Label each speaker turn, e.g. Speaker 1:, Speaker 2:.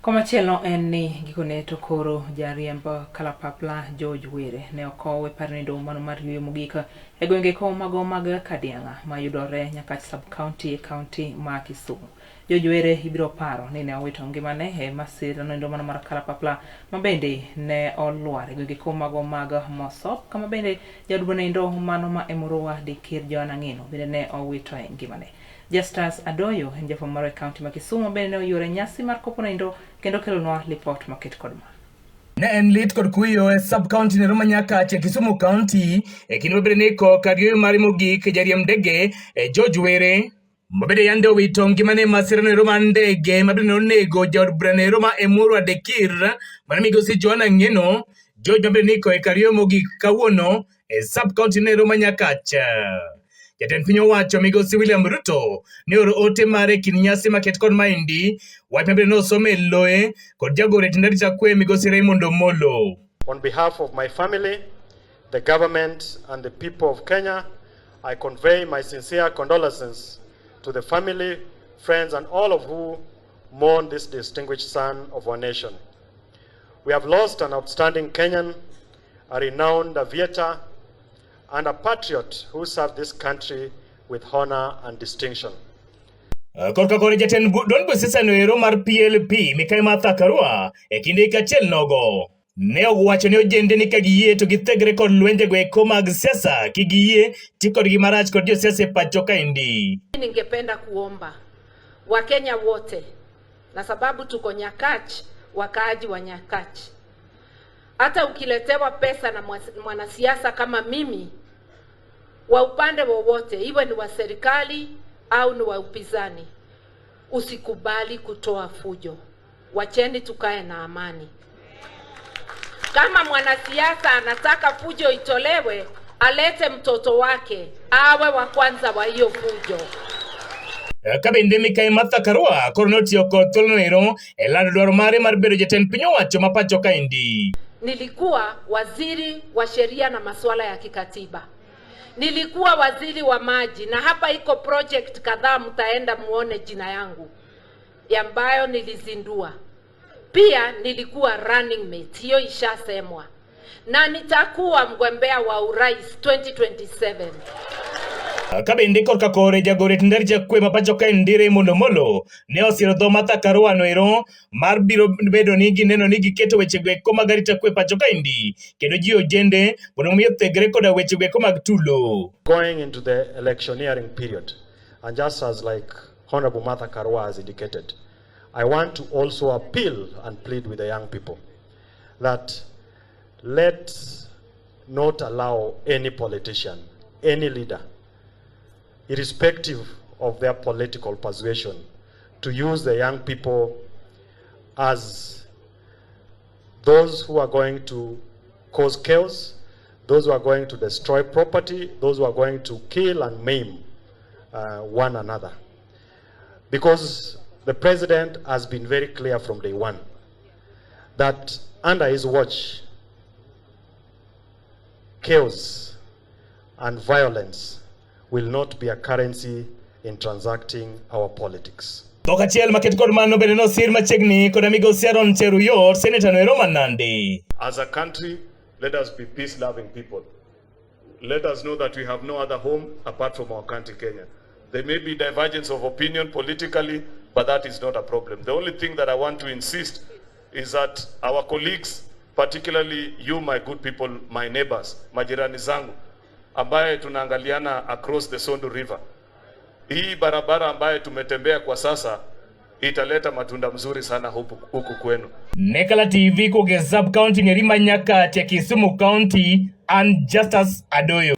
Speaker 1: Komachielo en ni gikone to koro jariemb kalapapla George Were ne okow e par nindo mano mar yueyo mogik e gwenge ko mago mag Kadiang'a mayudore Nyakach sub-county e county ma Kisumu. George Were ibiro paro ni ne owito ngimane e masira nindo mano mar kalapapla ma bende ne olwar e gwenge ko mago mag Mosop kama bende jaod nindo mano ma Emurua Dikir Joana Ng'eno bende ne owitoe ngimane. Justus Adoyo en jafwambo marwa e kaunti ma Kisumu bende ne oyuore nyasi mar kopo nindo kendo kelonwa lipot maket kod ma.
Speaker 2: Ne en lit kod kuyo e sub county nero ma Nyakach e Kisumu County e kinde mabende ne iko kar yueyo mare mogik jariemb ndege e George Were mabende yande owito ngimane e masira nero mar ndege mabende ne onego jaod bura nero ma Emurua Dikir mane migosi Joana Ng'eno. George mabende ne iko e kar yueyo mogik kawuono e sub county nero ma Nyakach. Jatend piny owacho migosi William Ruto ne oro ote mare e kind nyasi maket kod maendi, wach mabende nosom e loye kod jagoro e tend arita kwe migosi Raymond Omolo.
Speaker 3: On behalf of my family, the government and the people of Kenya, I convey my sincere condolences to the family, friends and all of who mourn this distinguished son of our nation. We have lost an outstanding Kenyan, a renowned aviator, and a patriot who served this country with honor and distinction.
Speaker 2: Korka kore jatend duond busiasa no ero mar PLP Mikai Martha Karua e kinde hik achiel nogo ne owacho ne ojende ni ka giyie to githegre kod lwenjego eko mag siasa kik giyie ti kodgi marach kod josiasa e pacho kaendi.
Speaker 4: Ningependa kuomba Wakenya wote na sababu tuko Nyakach, wakaaji wa Nyakach, hata ukiletewa pesa na mwanasiasa kama mimi wa upande wowote, iwe ni wa serikali au ni wa upinzani, usikubali kutoa fujo. Wacheni tukae na amani. Kama mwanasiasa anataka fujo itolewe, alete mtoto wake awe wa kwanza wa hiyo fujo.
Speaker 2: Ka bende Mikai Martha Karua koro notiyo kod thuolono ero e lando dwaro mare mar bedo jatend piny owacho ma pacho kaendi.
Speaker 4: Nilikuwa waziri wa sheria na masuala ya kikatiba. Nilikuwa waziri wa maji, na hapa iko project kadhaa mtaenda muone jina yangu ambayo nilizindua. Pia nilikuwa running mate, hiyo ishasemwa, na nitakuwa mgombea wa urais 2027.
Speaker 2: Ka bende korka kore jagoro e tend arita kwe ma pacho kaendi Raymond Omolo ne osiro dho Martha Karua no ero mar biro bedo ni gineno ni giketo wechego eko mag arita kwe pacho kaendi kendo jiwo ojende mondo omi othegre koda wechego eko mag tulo.
Speaker 3: Going into the electioneering period, and just as like Honorable Martha Karua has indicated, I want to also appeal and plead with the young people that let's not allow any politician, any leader, irrespective of their political persuasion, to use the young people as those who are going to cause chaos, those who are going to destroy property, those who are going to kill and maim one another. Because the president has been very clear from day one that under his watch, chaos and violence will not be a currency in transacting our politics.
Speaker 2: Dhok achiel maket kod mano bende nosir machiegni kod migosi Aaron Cheruiyot, seneta noero ma Nandi.
Speaker 5: As a country, let us be peace-loving people. Let us know that we have no other home apart from our country, Kenya. There may be divergence of opinion politically, but that is not a problem. The only thing that I want to insist is that our colleagues, particularly you, my good people, my neighbors, majirani zangu, ambaye tunaangaliana across the Sondu River. Hii barabara ambaye tumetembea kwa sasa italeta matunda mzuri sana huku, huku kwenu.
Speaker 2: Nekala TV kuge sub county Nerima Nyakach e Kisumu County and Justus Adoyo.